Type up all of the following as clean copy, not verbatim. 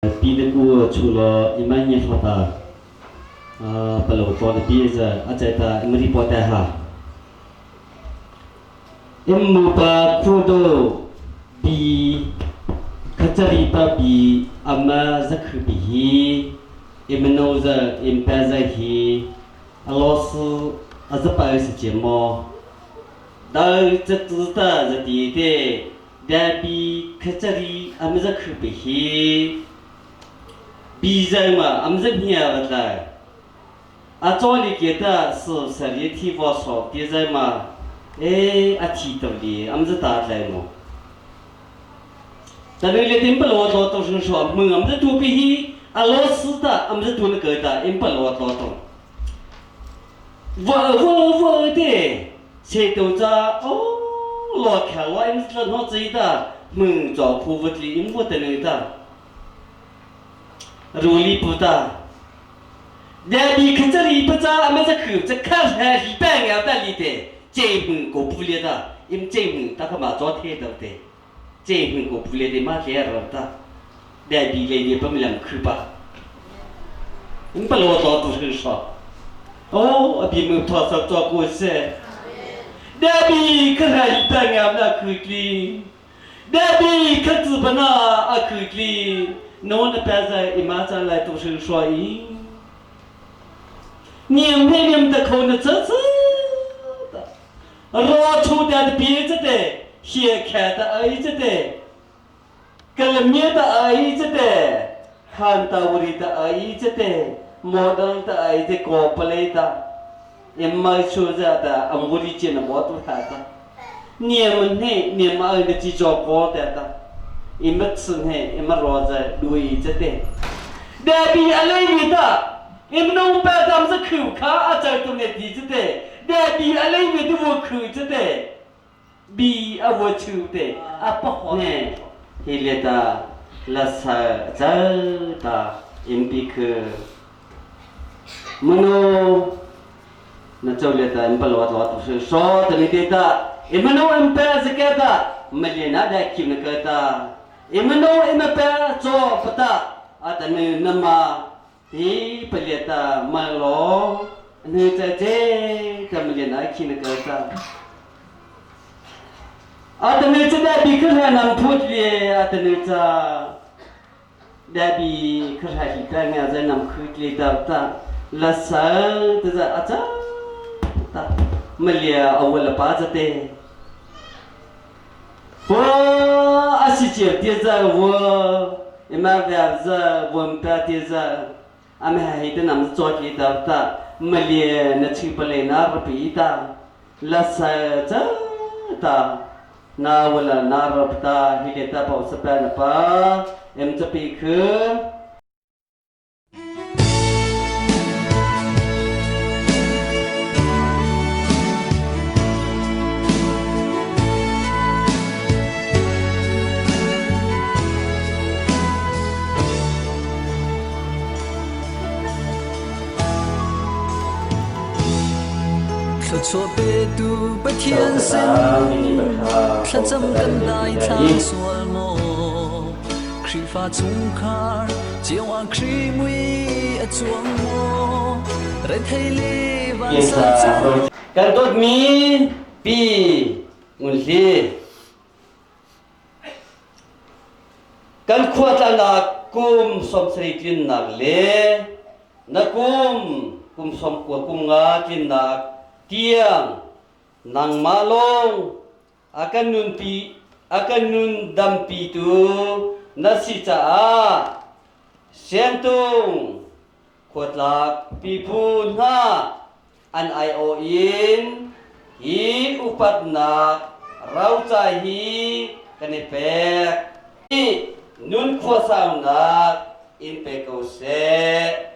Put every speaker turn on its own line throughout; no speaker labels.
Pi le u chu law i mai nge fata palo tlawn a pi za a chaita imri pote ha immu pa khudo bi khachari pa bi ama zakhu bi hi imno za impa za hi alos azapa si che mo dal chatu ta zati te Dabi khachari amza khupi hi bizai ma amza hnia vatlai a choli ke ta su sari thi vo so ti zai ma e a thi to li amza ta tlai mo tanu le tim palo to to shun sho mung amza tu pi hi a lo su ta amza tu na ke ta im palo to to Vợ vợ vợ te se to cha o lo kha lo im tla no chi ta mung cho phu vật li im vo te ne ta ru li pu ta de bi khachari pa cha ama cha khu cha kha ha hi pa nga ta li te che mung ko pu le ta im che mung ta kha ma cho the ta te che mung ko pu le te ma le ra ta de bi le ne pa mi lam khu pa im pa lo to tu shi sha o abi mung tho sa cho ko se de bi kha ha hi pa nga na khu kli de bi kha zu pa na a khu kli no na pa za i ma cha lai tu shi sha i niam he niam ta kho na cha cha ro chu da bi cha te hie kha ta ai cha te Kalamia ta ai cha te khan ta wuri ta ai cha te model ta ai te ko palei ta em mai chu za ta amuri che na mo tu tha ta niam ne niam ai na chi cho ko ta ta imat sun he imat ro za dui cha te da bi alai mi ta im nong pa dam za khu kha a chai tu ne ti cha te da bi alai mi tu wo khu cha te bi a wo chu te a pa ne hi le ta la sa cha ta im pi khu mano na chau le ta im pa lo lo tu so ta ni te ta imano im pa zake ta male na da kim na ka ta imano im pa cho pa ta a ta ni na ma hi pa le ta ma lo ne cha che ta male na khi na ka ta a ta ni cha da bi kha nam phut le a ta ni cha da bi kha hi ta nga za nam khu le ta ta la sa ta za a cha ta male awal pa cha te wo a si che te za wo ima va za wo pa te za a me hi te nam cho ki ta ta male na chi pa le na ra pi ta la sa cha ta na wala na rap ta hi le ta pau sa pa na pa em cha pi khu
Thluachuah petu Pathian sin thlacam kan dai thlang sual maw Khrihfa chungkhar cio ah Khrih mui a cuang maw rethei le vansa
Kan dawtmi pi Ngun Hli Kan khua tlanak kum 70 tlinnak le na kum kum 90 kum nga tlinnak tiang nangmah lawng a kan nunpi a kan nun dampitu na si caah Siantung khuatlak pipu hna an aiawh in hi upatnak roca hi kan i pek. Hi nun khuasaunak in pe ko seh.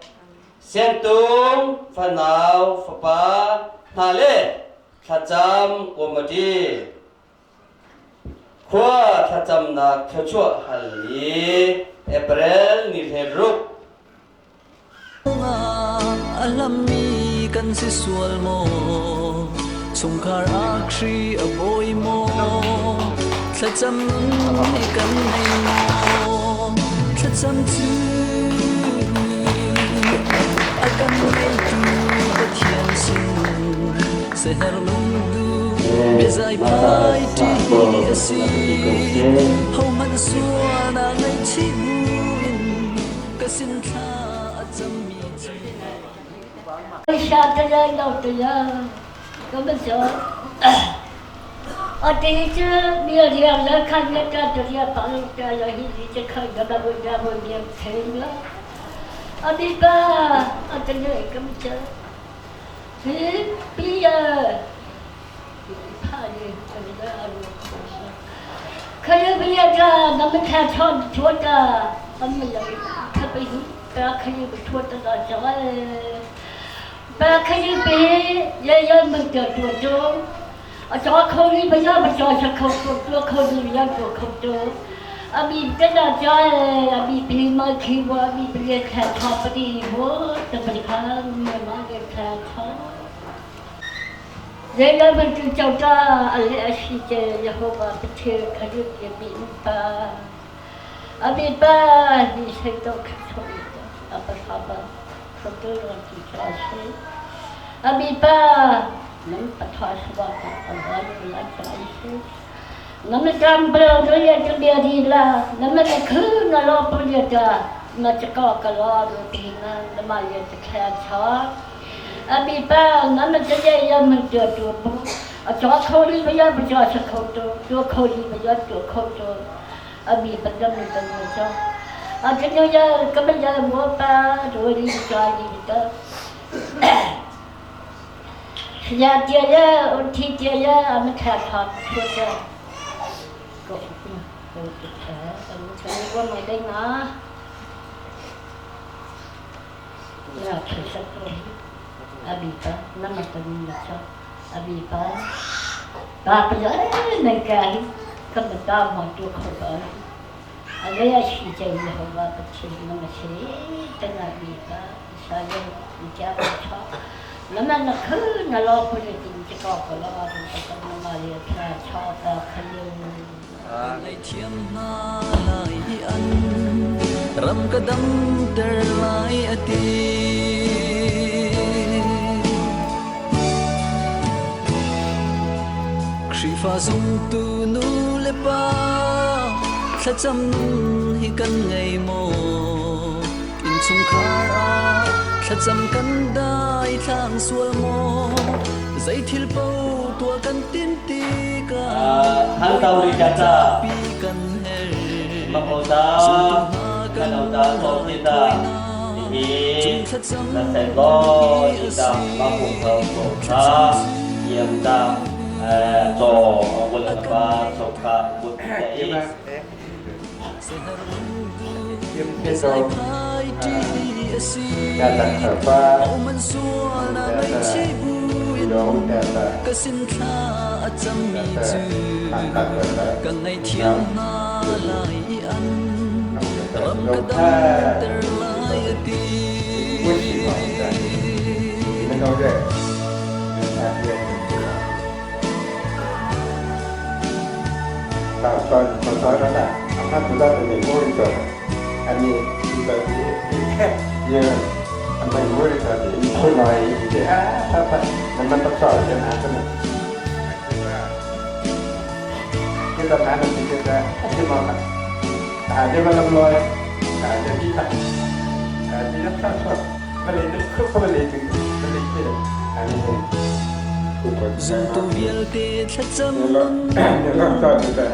Siantung fanau fapa hna le thlacam committee khua thlacamnak thluachuah hal ni April ni 16
A hlammi kan si sual maw? Chungkhar ah Khrih a bawi maw? Thlacam nun he kan nei maw? Thlacam cu a kan ngeitu Pathian sin seher lungdu biazai phai ṭi a si. Hohmanh sual a ngaihchih buin ka sin thla a cammi cu. Ngaihthiam hna lai i an ram ka damter lai a ti. Khrihfa zumtu nu le pa thlacam hi kan ngei maw? Innchungkhar ah thlacam kan dai thlang sual maw? Zeithil paoh tuah kan tim tikah
Han tau ri ka ta
pi kan herh.
Ma ko ta
Zumtu hna
kan
kan
au ta ko ti ta hi
thlacam
na sai lo
hi
ti
a
ta
si.
ma ko ko ko kha yam ta cho bul
A
ka
kan
pa cho kha bu ta i
แต่ละฟ้าแต่ละน้องแต่ละแต่ละตัดแต่ละน้ำน้องถ้า不喜欢的，你们都认，他认。ตอนตอนตอนตอนนั้นอ่ะอำนาจตุลาเป็นผู้ริสุทธิ์อันนี้ตอนนี้เยอะทำไมผู้ริสุทธิ์คนหน่อยเดี๋ยวถ้ามันมันต้องสอนจะนะใช่ไหมคือตอนนั้นมันคือจะที่มองอาจจะมาลำลอยอาจจะที่ตัดอาจจะรับทราบสดมันเลยเข้าไปเลยถึงมันเลยที่อันนี้
Zumtu vialte thlacam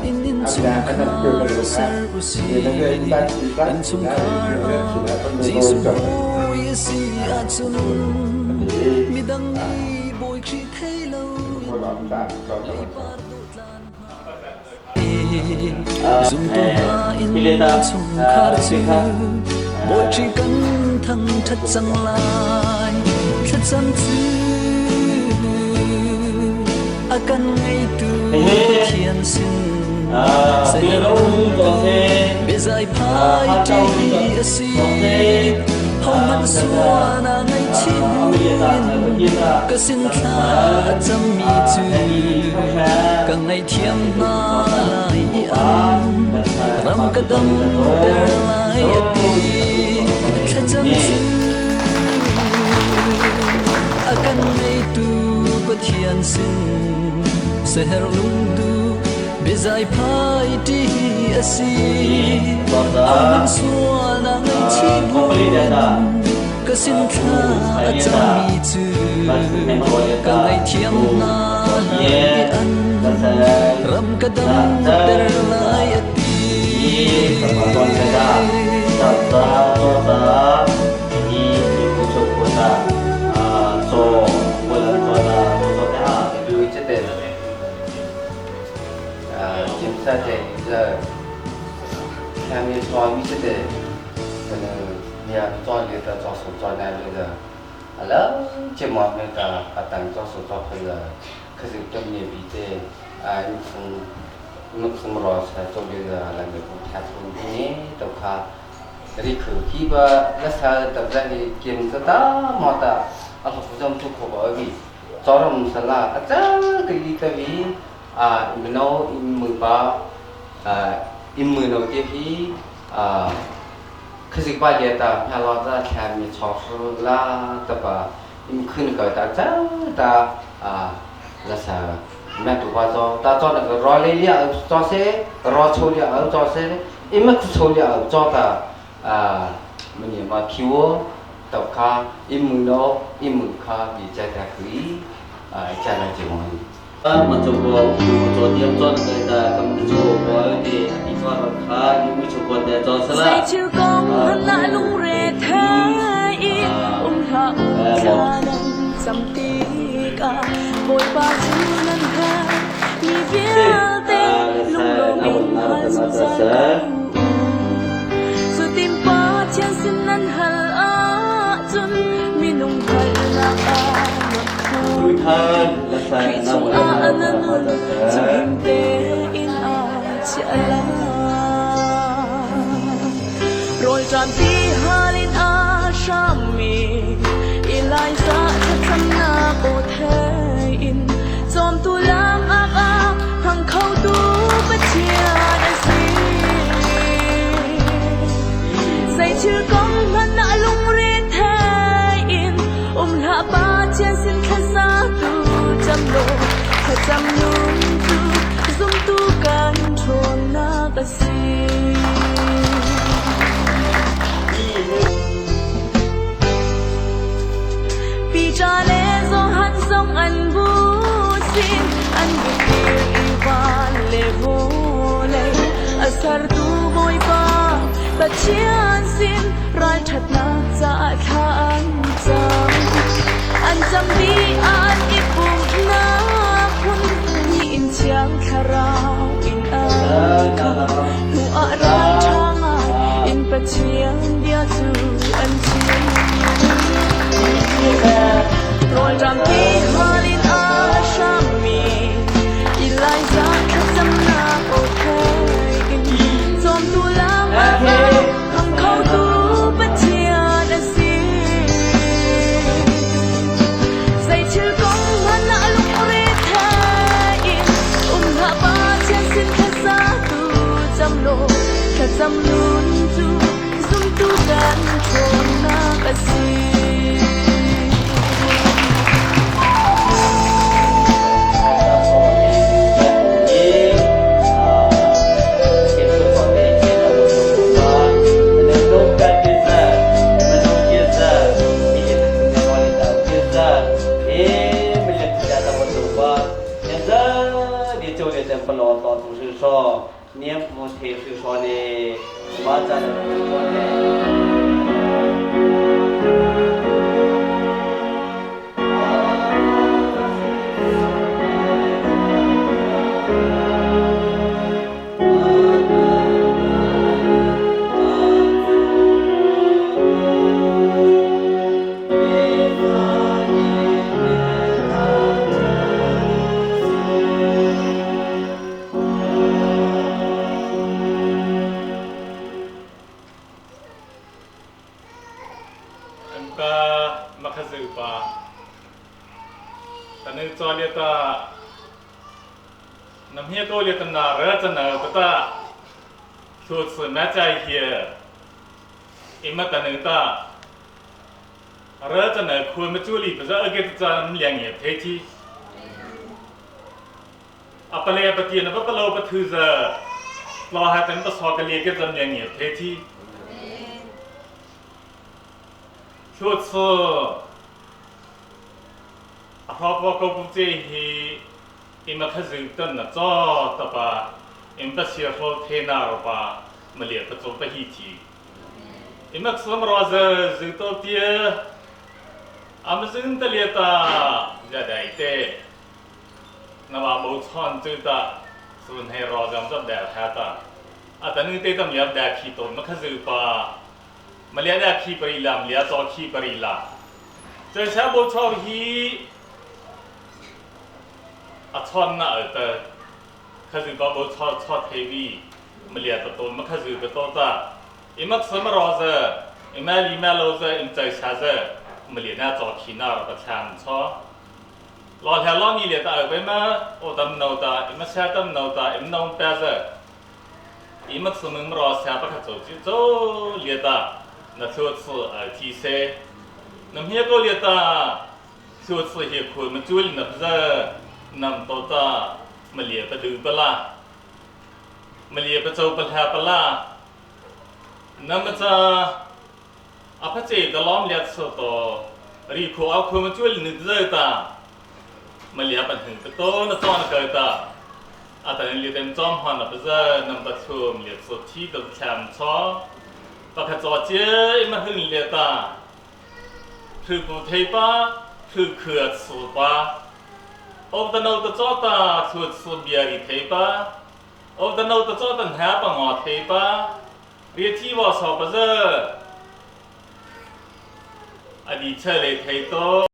in innchungkhar ser usih. Innchungkhar ah Jesuh bawi a si ahcun midang nih Bawi Khrih thei loin leipar dawhtlan hna. Zumtu hna innchungkhar cu Bawi Khrih kan thangṭhat cang lai. Thlacam cu a kan ngeitu Pathian sin biazai phai ṭi a si. Hohmanh sual a ngaihchih. buin ka sin thla a cammi cu ka ngaihthiam hna lai i an ram ka damter lai a ti. Thlacam cu a kan ngeitu Pathian sin seher lungduh biazai phai ṭi a si. Ahohmanh sual a ngaihchih buin ka sin thla a cammi cu ka ngaihthiam hna lai i an ram ka damter lai a ti.
检查的这下面做一些的，可能你要做的的做手做那类的，好了，这么那个啊当做手做回了，可是这面比这啊你从你从老师做的那个不太从你都看。ri khu ki ba la sa ta za ni kem ta ta ma ta a ho jam tu kho ba bi chorom sala a cha ke li ta bi a mino im mu ba a im mu no te hi a khzik ba ye ta pha lo ta thla mi chaw su la ta ba im khun ka ta cha ta a la sa mẹ tu ba cho ta cho na ro le lia cho se ro cho lia cho se im ma khu cho lia cho ta a mni ma khiwo tàu kha im mừng no im mừng kha bị cha ta khủy cha là chỉ mong
ma cho ko ku cho tiam cho na ta kam cho ko te ti cho ro kha yu cho ko te cho sala
Zei thil kong hmanh ah lungre thei in um hlah u thla nan cam tikah Bawipa cu nan hal mi vialte lunglawm in hal zungzal ko u. Cutin Pathian sin nan hal ahcun minung hngalhnak ah luat kho. Khrih chungah na nun cu him tein aa chiah lai. Rawlṭam ti hal in aa hrammi Elijah thlacamnak aw thei in cawmtu lam ah a hmang khotu Pathian a si. Zei thil kong hmanh ah lungre thei in um hlah Pathian sin thlasa tu cam law thlacam nung cu zumtu kan ṭhawnnak a si. Piter le Johan zong an bu sin an bitir i van le vawlei a sertu Bawipa Pathian sin ralṭhatnak caah thla an cam. An cam dih ah an i pumhnak hmun ni in Thiang Thlarau in an khat. Hnu ah ralṭha ngai in Pathian bia cu an chim. Rawlṭam ti hal in aa hrammi Elijah thlacamnak aw thei in cawmtu lam ah hmang khotu Pathian a si. Zei thil kong hmanh ah lungre thei in um hlah Pathian sin thlasa tu cam law thlacam nun cu zumtu kan ṭhawnnak a si.
年不退是说的，马咱的说的。
Kan pa Makhazu pa Tanu cho lia ta nam hia ko lia tan na ra chan na pa ta thu su na chai hia ima tanu ta ra chan na khu ma chu li pa za age ta nam liang ye the chi a pale pa ti na pa pa lo pa thu za lo ha tan pa so ka li ke zam liang ye the chi thu su A hrawk ko pu ce hi ima kha zing tan na cho ta pa im pa sia hro the na ro pa malia pa cho pa hi thi ima khsam ro za zing to tia am zing ta lia ta ja dai te na wa bo chon chu ta sun he ro jam jam da ha ta a ta nu te tam liap da khi to ma kha zu pa malia da khi pari lam lia cho khi pari la 这下无错去啊，穿那耳朵，可是讲无错错 TV，没练得多，没可是个多咋？伊没什么老子，伊没里没老子，伊在下子，没练那做起那个参错。老天老你练得耳边嘛，我等脑的，伊没下等脑的，伊弄白子，伊没什么老下不可做就做练的，那就是耳机噻。那么个列ta su su hi khu ma chul na za nam to ta ma lia pa du pa la ma lia pa chau pa tha pa la nam cha a pha che da lom lia so to ri khu a khu ma chul ni za ta ma lia pa hing to na to na ka ta a ta ni tem chom han na pa za nam ta chum lia so thi da cham cho pa kha cho che ma hing lia ta คือผู้เทปะคือเขือสุปะโอบตะโนตะจอตาสุดสุเบียริเทปะโอบตะโนตะจอตันหาปะงอเทปะเรียที่ว่าสอบปะเจออดีตเชเลเทโต